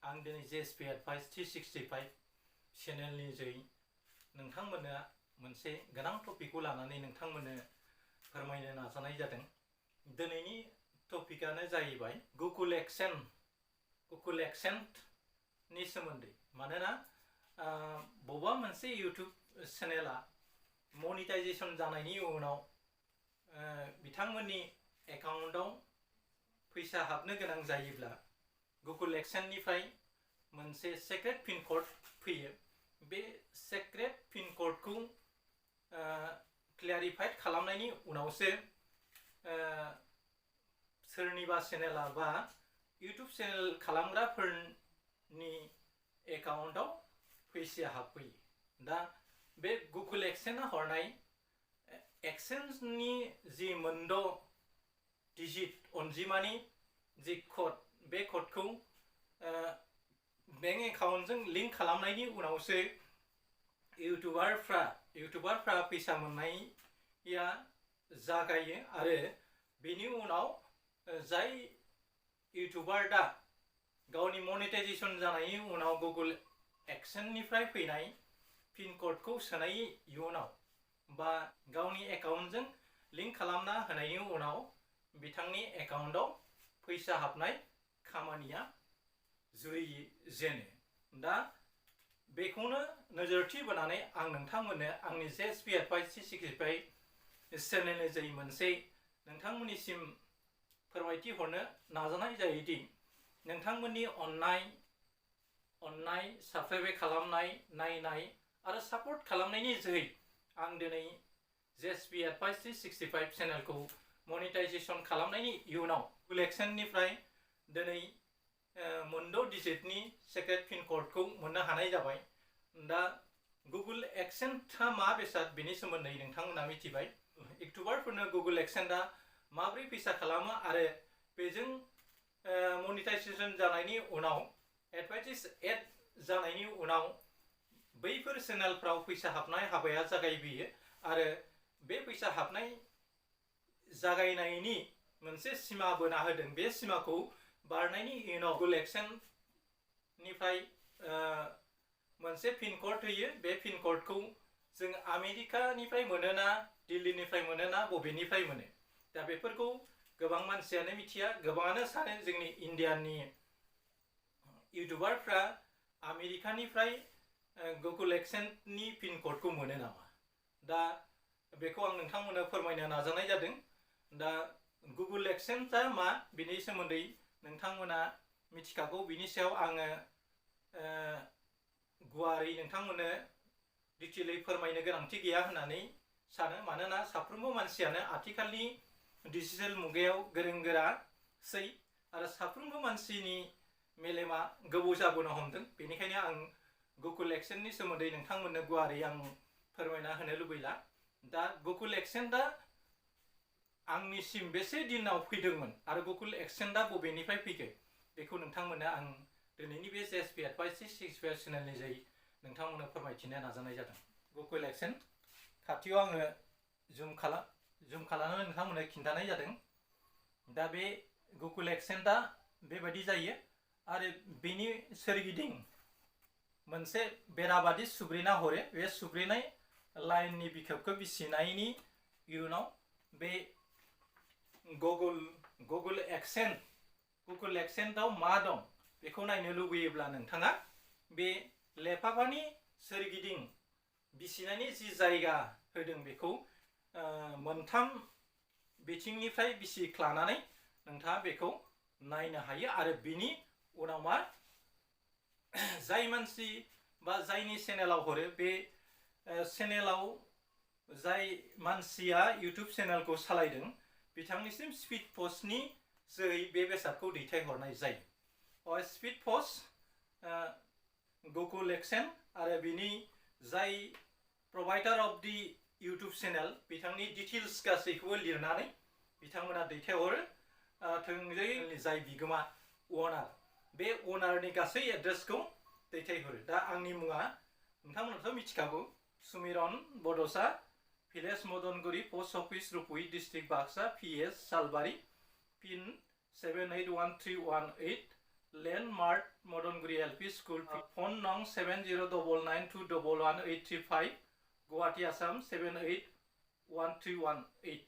आं दिनै JSP Advice 365 चेनेलनि जै नोंथांमोननो मोनसे गोनां टपिकखौ लानानै नोंथांमोननो फोरमायनो नाजानाय जादों। दिनैनि टपिकआनो जाहैबाय Google Adsense नि सोमोन्दै। मानोना बबेबा मोनसे YouTube चेनेला मनिटाइजेशन जानायनि उनाव बिथांमोननि एकाउन्टआव फैसा हाबनो गोनां जायोब्ला Google Adsense-निफ्राय मोनसे सेक्रेट पिन कोड फैयो। बे सेक्रेट पिन कोडखौ क्लियारिफाइड खालामनायनि उनावसो सोरनिबा चेनेला बा YouTube चेनेल खालामग्राफोरनि एकाउन्टआव फैसाया हाबफैयो। दा बे Google Adsense-आ हरनाय Adsense-नि जि मोनद' डिजिट अनजिमानि जि कोड, बे कोडखौ बैंक एकाउन्टजों लिंक खालामनायनि उनावसो इउटुबारफ्रा फैसा मोननाया जागायो। आरो बेनि उनाव जाय इउटुबारा गावनि मनिटाइजेशन जानायनि उनाव Google Adsense-निफ्राय फैनाय पिन कोडखौ सोनायनि उनाव बा गावनि एकाउन्टजों लिंक खालामना होनायनि उनाव बिथांनि एकाउन्टआव फैसा हाबनाय खामानिया जुरिजेनो। दा बेखौनो नोजोरथि बोनानै आं नोंथांमोननो आंनि JSP Advice 365 चेनेलनि जै मोनसे नोंथांमोननिसिम फोरमायथि हरनो नाजानाय जायोदि नोंथांमोननि अननाय साबस्क्राइब खालामनाय, नायनाय आरो सापर्ट खालामनायनि जोहै आं दिनै JSP Advice 365 चेनेलखौ मनिटाइजेशन खालामनायनि उनाव Google Adsense-निफ्राय दिनै मोनद' डिजिटनि सेक्रेट पिन कोडखौ मोननो हानाय जाबाय। दा Google Adsense-आ मा बेसाद बेनि सोमोन्दै नोंथांमोना मिथिबाय। इउटुबारफोरनो Google Adsense-आ माबोरै फैसा खालामो आरो बेजों मनिटाइजेशन जानायनि उनाव एडभार्टाइज एड जानायनि उनाव बैफोर चेनेलफ्राव फैसा हाबनाय हाबाया जागायबोयो आरो बे फैसा हाबनाय जागायनायनि मोनसे सिमा बोना होदों। बे सिमाखौ बारनायनि उनाव Google Adsense-निफ्राय मोनसे पिन कोड होयो। बे पिन कोडखौ जों आमेरिकानिफ्राय मोनोना दिल्लीनिफ्राय मोनोना बबेनिफ्राय मोनो, दा बेफोरखौ गोबां मानसियानो मिथिया। गोबाङानो सानो जोंनि इन्डियानि इउटुबारफ्रा आमेरिकानिफ्राय Google Adsense-नि पिन कोडखौ मोनो नामा। दा बेखौ आं नोंथांमोननो फोरमायनो नाजानाय जादों। दा Google Adsense-आ मा बेनि सोमोन्दै नोंथांमोना मिथिखागौ। बिनि सायाव आङो गुवारै नोंथांमोननो डिटेलै फोरमायनो गोनांथि गैया होननानै सानो। मानोना साफ्रोमबो मानसियानो आथिखालनि डिजिटेल मुगायाव गोरों गोरासै आरो साफ्रोमबो मानसिनि मेलेमा गोबौ जाबोनो हमदों। बेनिखायनो आं Google Adsense-नि सोमोन्दै नोंथांमोननो गुवारै आं फोरमायना होनो लुबैला। दा Google Adsense-आ आंनिसिम बेसे दिनाव फैदोंमोन आरो Google Adsense-आ बबेनिफ्राय फैखो बेखौ नोंथांमोननो आं दिनैनि बे JSP Advice 365 चेनेलनि जै नोंथांमोननो फोरमायथिनो नाजानाय जादों। Google Adsense खाथियाव आङो जुम खालामनानै नोंथांमोननो खिन्थानाय जादों। दा बे Google Adsense-आ बेबायदि जायो आरो बेनि सोरगिदिं मोनसे बेराबादि सुब्रेना हरो। बे सुब्रेनाय लाइननि बिखबखौ बिसिनायनि उनाव बे Google Adsense-आव मा दं बेखौ नायनो लुबैयोब्ला नोंथाङा बे लेफाफानि सोरगिदिं बिसिनायनि जि जायगा होदों बेखौ मोनथाम बिथिंनिफ्राय बिसिख्लानानै नोंथाङा बेखौ नायनो हायो। आरो बिनि उनाव मा जाय मानसि बा जायनि चेनेलाव हरो बे चेनेलाव जाय मानसिया इउटुब चेनेलखौ सालायदों बिथांनिसिम स्पिड पस्टनि जोहै बे बेसादखौ दैथायहरनाय जायो। स्पिड पस्ट Google Adsense आरो बिनि जाय provider of the YouTube channel बिथांनि डिटेल्स गासैखौबो लिरनानै बिथांमोना दैथायहरो थोंजोङै जाय बिगोमा अनार, बे अनारनि गासै एड्रेसखौ दैथायहरो। दा आंनि मुङा नोंथांमोनाथ' मिथिखागौ, Sumiran Bodosa, village Madanguri, post office Rupuhi, district Baksa, PS Salbari, pin 781318, landmark Madanguri LP school phone नं 709992111835 गुवाहाटी आसाम 781318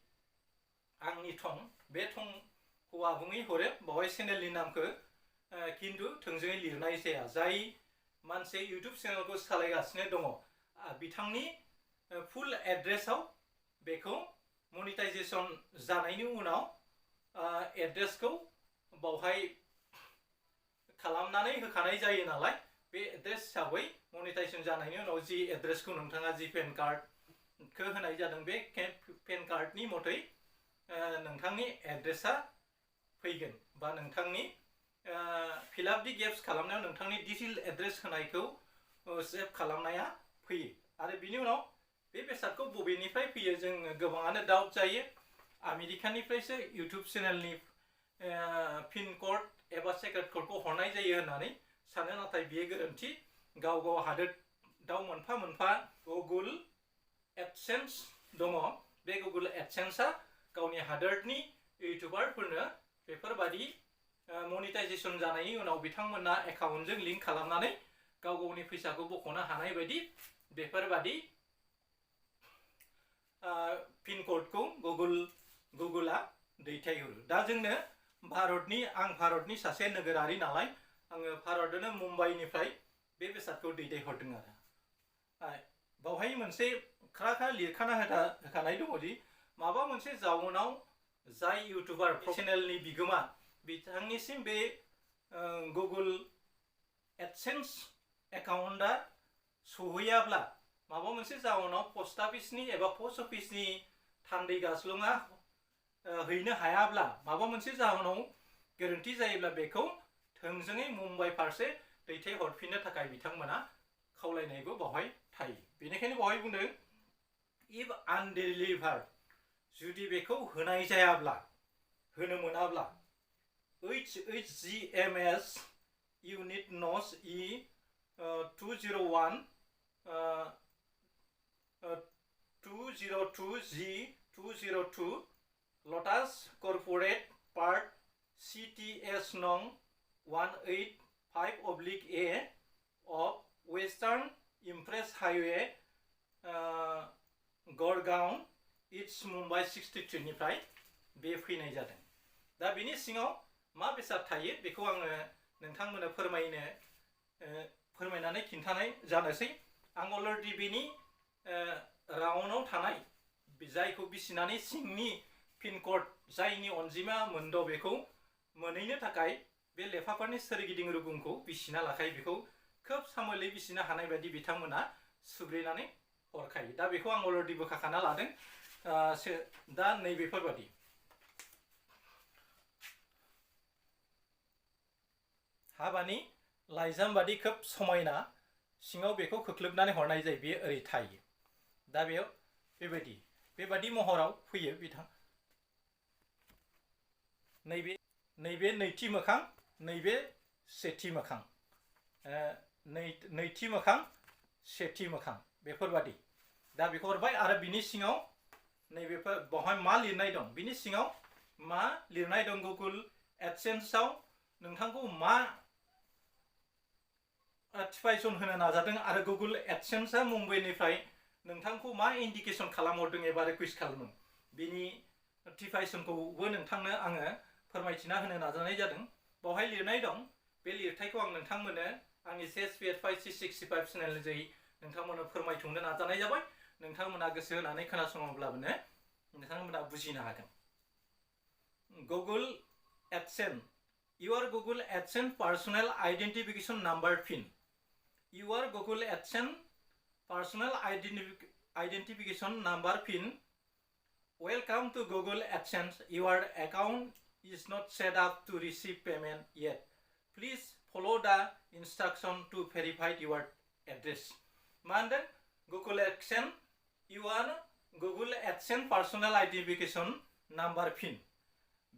आंनि थं बे थंखौ आबुङै हरो बावहाय चेनेलनि नामखौ खिन्थु थोंजोङै लिरनाय जाया जाय मानसि इउटुब चेनेलखौ सालायगासिनो दङ बिथांनि फुल एड्रेसाव बेखौ मनिटाइजेशन जानायनि उनाव एड्रेसखौ बावहाय खालामनानै होखानाय जायो नालाय बे एड्रेस हिसाबै मनिटाइजेशन जानायनि उनाव जि एड्रेसखौ नोंथाङा जि पेन कार्डखौ होनाय जादों बे पेन कार्डनि मथै नोंथांनि एड्रेसा फैगोन बा नोंथांनि फिलआप दि गेप्स खालामनायाव नोंथांनि डिजिटेल एड्रेस होनायखौ सेभ खालामनाया फैयो आरो बिनि उनाव बे बेसादखौ बबेनिफ्राय फैयो जों गोबाङानो डाउट जायो आमेरिकानिफ्रायसो इउटुब चेनेलनि पिन कोड एबा सेक्रेट कोडखौ हरनाय जायो होननानै सानो नाथाय बेयो गोरोन्थि गाव गाव हादोराव मोनफा मोनफा गुगल एडसेन्स दङ बे गुगल एडसेन्सआ गावनि हादोरनि इउटुबारफोरनो बेफोरबादि मनिटाइजेशन जानायनि उनाव बिथांमोना एकाउन्टजों लिंक खालामनानै गाव गावनि फैसाखौ बख'नो हानाय बायदि बेफोरबादि पिन कोडखौ गुगोला दैथायहरो दा जोंनो आं भारतनि सासे नोगोरारि नालाय आङो भारतनो मुम्बाइनिफ्राय बे बेसादखौ दैथायहरदों आरो बावहाय मोनसे ख्रा लिरखाना होखानाय दङ दि माबा मोनसे जाउनाव जाय इउटुबार चेनेलनि बिगोमा बिथांनिसिम बे गुगल एडसेन्स एकाउन्टआ सहैयाब्ला माबा मोनसे जाउनाव पस्ट अफिसनि एबा पोस्ट अफिसनि थान्दै गास्लुङा हैनो हायाब्ला माबा मोनसे जाहोनाव गोरोन्थि जायोब्ला बेखौ थोंजोङै मुम्बाइ फारसे दैथायहरफिननो थाखाय बिथांमोना खावलायनायबो बावहाय थायो बेनिखायनो बावहाय बुंदों इफ आनडेलिभार्ड जुदि बेखौ होनाय जायाब्ला होनो मोनाब्ला HHGMS इउनिट नस E 201 202G 202 Lotus Corporate Part CTS Nong 185/A of Western Impress Highway Gorgaon East Mumbai 63 निफ्राय बे फैनाय जादों दा बिनि सिङाव मा बेसाद थायो बेखौ आङो नोंथांमोननो फोरमायनानै खिन्थानाय जानोसै आं अलरेडि बेनि राउन्डआव थानाय जायखौ बिसिनानै सिंनि पिन कोड जायनि अनजिमा मोनद' बेखौ मोनहैनो थाखाय बे लेफाफोरनि सोरगिदिं रुगुंखौ बिसिना लाखायो बेखौ खोब सामोलै बिसिनो हानाय बायदि बिथांमोना सुग्रेनानै हरखायो दा बेखौ आं अलरेडि बोखाखाना लादों दा नैबेफोरबादि हाबानि लाइजाम बादि खोब समायना सिङाव बेखौ खोख्लोबनानै हरनाय जायो बेयो ओरै थायो दा बेयाव बेबादि महराव फैयो बिथां नैबे नैथि मोखां नैबे सेथि मोखां नैथि मोखां सेथि मोखां बेफोरबादि दा बेखौ हरबाय आरो बिनि सिङाव नैबेफोर बावहाय मा लिरनाय दं बिनि सिङाव मा लिरनाय दं गुगल एडसेन्सआव नोंथांखौ मा नटिफिकेशन होनो नाजादों आरो गुगल एडसेन्सआ मुम्बाइनिफ्राय नोंथांखौ मा इन्डिकेशन खालामहरदों एबा रिकुवेस्ट खालामदों बिनि नटिफिकेशनखौबो नोंथांनो आङो फोरमायथिना होनो नाजानाय जादों बावहाय लिरनाय दं बे लिरथायखौ आं नोंथांमोननो आंनि CSPF5C65 चेनेलनि जोहै नोंथांमोननो फोरमायथिनो नाजानाय जाबाय नोंथांमोना गोसो होनानै खोनासङोब्लाबो नोंथांमोना बुजिनो हागोन Google AdSense Your Google Adsense Personal Identification Number PIN. Your Google Adsense Personal Identification Number PIN. Welcome to Google Adsense. Your account is not set up to receive payment yet. Please follow the instruction to verify your address. Manda Google Adsense. Your Google Adsense Personal Identification Number PIN.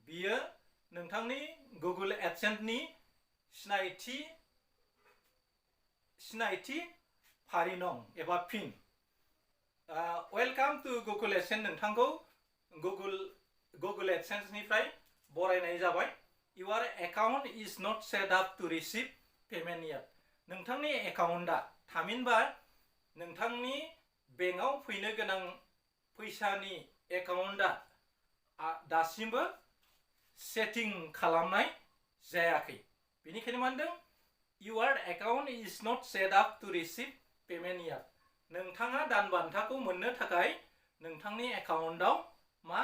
Biyo नोंथांनि Google एडसेन्सनि सिनायथि फारि नं एबा PIN welcome to Google AdSense नोंथांखौ Google एडसेन्सनिफ्राय बरायनाय जाबाय Your account is not set up to receive payment yet. नोंथांनि एकाउन्टआ थामहिनबा नोंथांनि बेंकआव फैनो गोनां फैसानि एकाउन्टआ दासिमबो सेटिं खालामनाय जायाखै बेनिखायनो मा होनदों your account is not set up to receive payment yet नोंथाङा दान बान्थाखौ मोननो थाखाय नोंथांनि एकाउन्टआव मा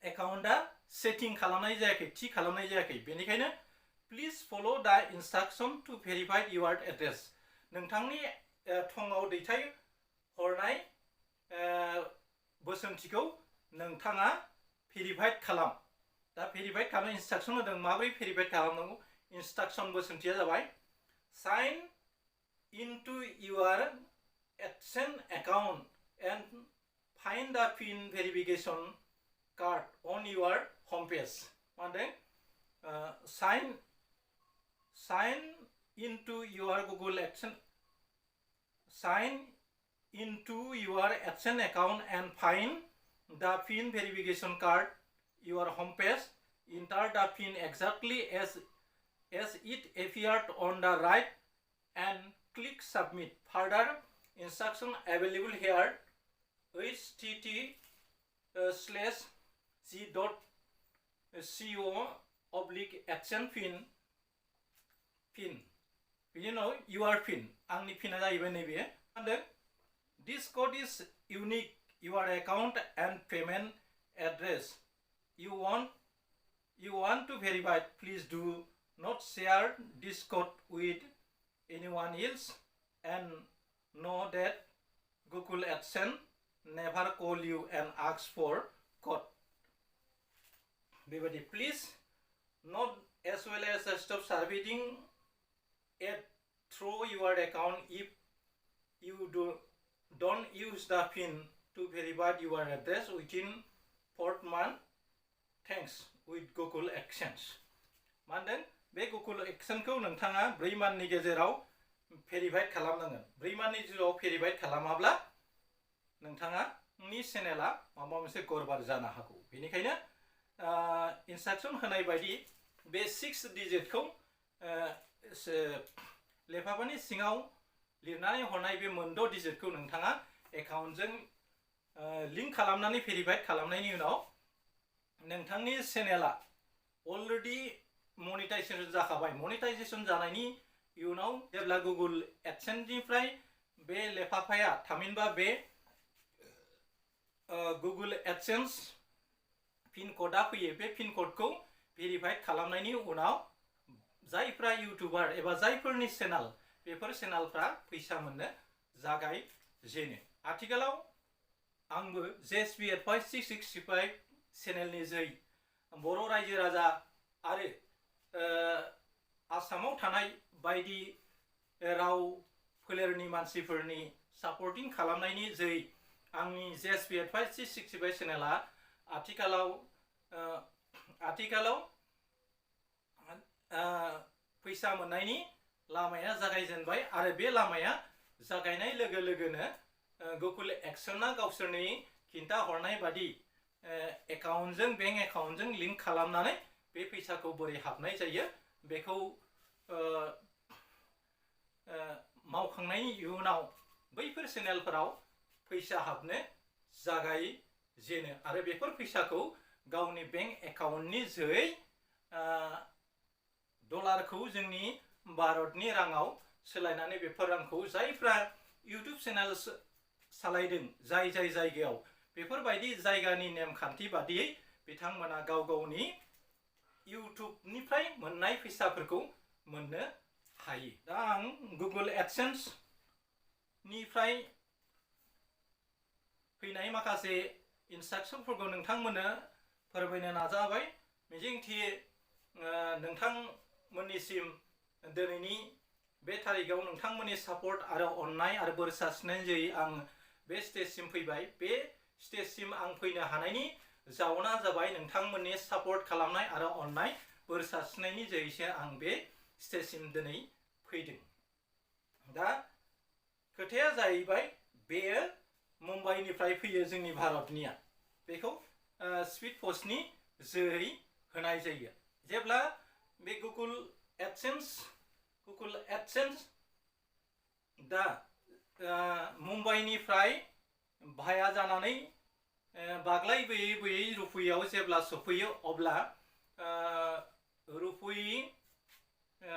एकाउन्टआ सेटिं खालामनाय जायाखै थि खालामनाय जायाखै बेनिखायनो please follow the instruction to verify your address नोंथांनि थंआव दैथाय हरनाय बोसोनथिखौ नोंथाङा भेरिफाइड खालाम दा भेरिफाइड खालामनो इन्सट्राक्शन होदों माबोरै भेरिफाइड खालामनांगौ इन्सट्राक्शन बोसोनथिया जाबाय sign into your AdSense account and find the PIN verification card on your home page मा होनदों sign into your Google Adsense sign into your AdSense account and find the PIN verification card your home page enter the PIN exactly as it appeared on the right and click submit further instruction available here http://g.co/adsense pin बिनि उनाव your pin आंनि पिना जाहैबाय नैबे होनदों this code is unique your account and payment address you want to verify please do not share this code with anyone else and know that Google Adsense never call you and ask for code बेबायदि please note as well as stop serving it through your account if you don't use the PIN to verify your address within 4th month thanks with Google Adsense मा होनदों बे Google Adsense खौ नोंथाङा 4 माननि गेजेराव verified खालामनांगोन 4 माननि गेजेराव भेरिफाइड खालामाब्ला नोंथाङानि चेनेला माबा मोनसे गड़बड़ जानो हागौ बेनिखायनो इन्सट्राक्शन होनाय बायदि बे 6 डिजिटखौ लेफाफानि सिङाव लिरनानै हरनाय बे मोनद' डिजिटखौ नोंथाङा एकाउन्टजों लिंक खालामनानै भेरिफाइड खालामनायनि उनाव नोंथांनि चेनेला अलरेडि मनिटाइजेशन जाखाबाय मनिटाइजेशन जानायनि उनाव जेब्ला गुगल एडसेन्सनिफ्राय बे लेफाफाया थामहिनबा बे गुगल एडसेन्स पिन कोडआ फैयो बे पिन कोडखौ भेरिफाइड खालामनायनि उनाव जायफ्रा इउटिउबार एबा जायफोरनि चेनेल बेफोर चेनेलफ्रा फैसा मोननो जागाय जेनो आथिखालाव आंबो जेएसपी एडभाइस 665 चेनेलनि जै बर' रायजो राजा आरो आसामाव थानाय बायदि राव फोलेरनि मानसिफोरनि सापर्टिं खालामनायनि जै आंनि जेएसपी एडभाइस 665 चेनेला आथिखालाव फैसा मोननायनि लामाया जागायजेनबाय आरो बे लामाया जागायनाय लोगो लोगोनो गुगल एक्सना गावसोरनि खिन्था हरनाय बादि एकाउन्टजों बेंक एकाउन्टजों लिंक खालामनानै बे फैसाखौ बोरै हाबनाय जायो बेखौ मावखांनायनि उनाव बैफोर चेनेलफोराव फैसा हाबनो जागायजेनो आरो बेफोर फैसाखौ गावनि बेंक एकाउन्टनि जोहै डलारखौ जोंनि भारतनि राङाव सोलायनानै बेफोर रांखौ जायफ्रा इउटिउब चेनेल सालायदों जाय जायगायाव बेफोरबायदि जायगानि नेमखान्थि बादियै बिथांमोना गाव गावनि इउटिउबनिफ्राय मोननाय फैसाफोरखौ मोननो हायो दा आं गुगल एडसेन्सनिफ्राय फैनाय माखासे इन्सट्राक्शनफोरखौ नोंथांमोननो फोरमायनो नाजाबाय मिजिंथियो नोंथांमोननिसिम दिनैनि बे थारिखआव नोंथांमोननि सापर्ट आरो अननाय आरो बोर सारस्रिनायनि जोहै आं बे स्टेजसिम फैबाय बे स्टेजसिम आं फैनो हानायनि जाउना जाबाय नोंथांमोननि सापर्ट खालामनाय आरो अननाय बोर सारस्रिनायनि जोहैसो आं बे स्टेजसिम दिनै फैदों दा खोथाया जाहैबाय बेयो मुम्बाइनिफ्राय फैयो जोंनि भारतनिया बेखौ स्पिड पस्टनि जोहै होनाय जायो जेब्ला बे गुगल एडसेन्स Google AdSense दा मुम्बाइनिफ्राय भाया जानानै बाग्लायबोयै रुपुयाव जेब्ला सफैयो अब्ला रुपुयि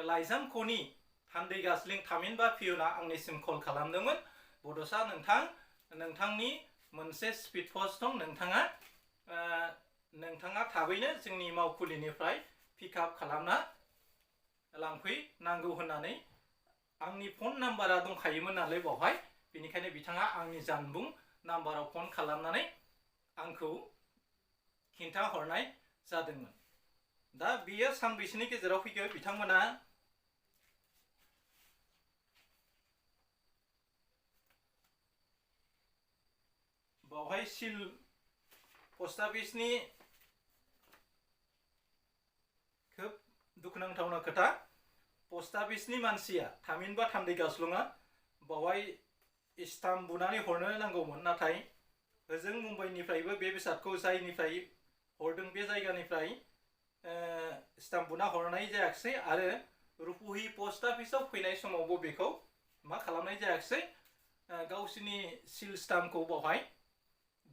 लाइजामख'नि थान्दै गास्लिं थामहिनबा पियुना आंनिसिम कल खालामदोंमोन, बड'सा नोंथांनि मोनसे स्पिड पस्ट दं, नोंथाङा थाबैनो जोंनि मावखुलिनिफ्राय पिकआप खालामना लांफैनांगौ होननानै आंनि फन नाम्बारा दंखायोमोन नालाय बावहाय, बेनिखायनो बिथाङा आंनि जानबुं नाम्बाराव फन खालामनानै आंखौ खिन्थाहरनाय जादोंमोन। दा बियो सानबैसोनि गेजेराव फैगोन। बिथांमोना बावहाय सिल पस्ट अफिसनि खोब दुखुनांथावना खोथा, पस्ट अफिसनि मानसिया थामहिनबा थान्दै गास्लुङा बावहाय स्टाम्प बुनानै हरनो नांगौमोन, नाथाय ओजों मुम्बाइनिफ्रायबो बे बेसादखौ जायनिफ्राय हरदों बे जायगानिफ्राय स्टाम्प बुना हरनाय जायाखिसै आरो रुपुहि पस्ट अफिसाव फैनाय समावबो बेखौ मा खालामनाय जायाखिसै, गावसिनि सिल स्टाम्पखौ बावहाय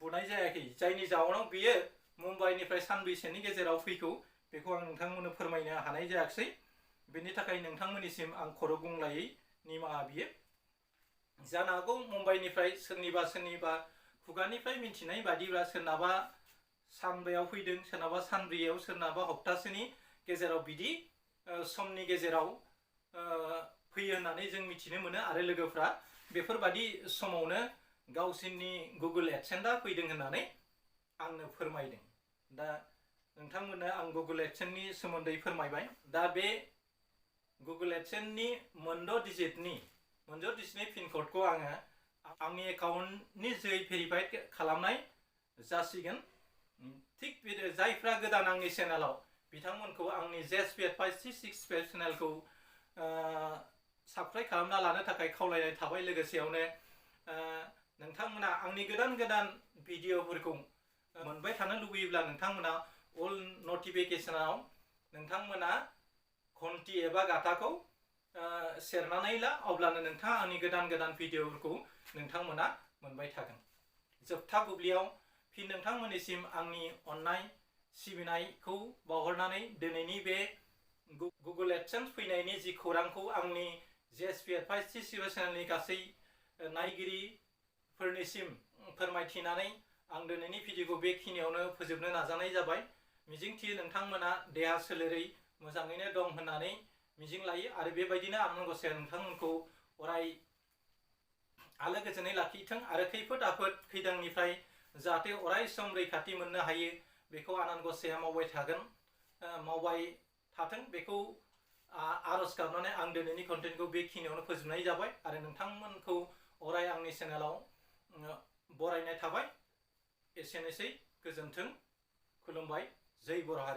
बुनाय जायाखै, जायनि जाउनाव बियो मुम्बाइनिफ्राय सानबैसोनि गेजेराव फैगौ बेखौ आं नोंथांमोननो फोरमायनो हानाय जायाखिसै। बेनि थाखाय नोंथांमोननिसिम आं खर' गुंग्लायै निमाहा बियो। जानो हागौ मुम्बाइनिफ्राय सोरनिबा खुगानिफ्राय मिन्थिनाय बादिब्ला सोरनाबा सानबायाव फैदों, सोरनाबा सानब्रैयाव, सोरनाबा हप्तासेनि गेजेराव बिदि समनि गेजेराव फैयो होननानै जों मिथिनो मोनो आरो लोगोफ्रा बेफोरबादि समावनो गावसोरनि गुगल एडसेन्सआ फैदों होननानै आंनो फोरमायदों। दा नोंथांमोननो आं गुगल एडसेन्सनि सोमोन्दै फोरमायबाय। दा बे गुगल एडसेन्सनि मोनद' डिजिटनि पिनक'डखौ आङो आंनि एकाउन्टनि जोहै भेरिफाइड खालामनाय जासिगोन। थिग जायफ्रा गोदान आंनि चेनेलाव, बिथांमोनखौ आंनि JSP@536 चेनेलखौ साबस्क्राइब खालामना लानो थाखाय खावलायनाय थाबाय। लोगोसेयावनो नोंथांमोना आंनि गोदान भिडिअफोरखौ मोनबाय थानो लुबैयोब्ला नोंथांमोना अल नटिफिकेसनाव नोंथांमोना घन्टि एबा गाथाखौ सेरनानै ला, अब्लानो नोंथाङा आंनि गोदान भिडिअफोरखौ नोंथांमोना मोनबाय थागोन। जोबथा बुब्लियाव फिन नोंथांमोननिसिम आंनि अननाय सिबिनायखौ बावहरनानै दिनैनि बे गुगल एडसेन्स फैनायनि जि खौरांखौ आंनि JSP@536 चेनेलनि गासै नायगिरिफोरनिसिम फोरमायथिनानै आं दिनैनि भिडिअखौ बेखिनियावनो फोजोबनो नाजानाय जाबाय। मिजिंथियो नोंथांमोना देहा सोलेरै मोजाङैनो दं होननानै मिजिं लायो आरो बेबायदिनो आनान गसाया नोंथांमोनखौ अराय आलो गोजोनै लाखिथों आरो खैफोद आफोद खैदांनिफ्राय जाहाथे अराय सम रैखाथि मोननो हायो बेखौ आनान गसाया मावबाय थाथों, बेखौ आरज गाबनानै आं दिनैनि कन्टेन्टखौ बेखिनियावनो फोजोबनाय जाबाय आरो नोंथांमोनखौ अराय आंनि चेनेलाव बरायनाय थाबाय। एसेनोसै, गोजोन्थों, खुलुमबाय, जै बर' हारि।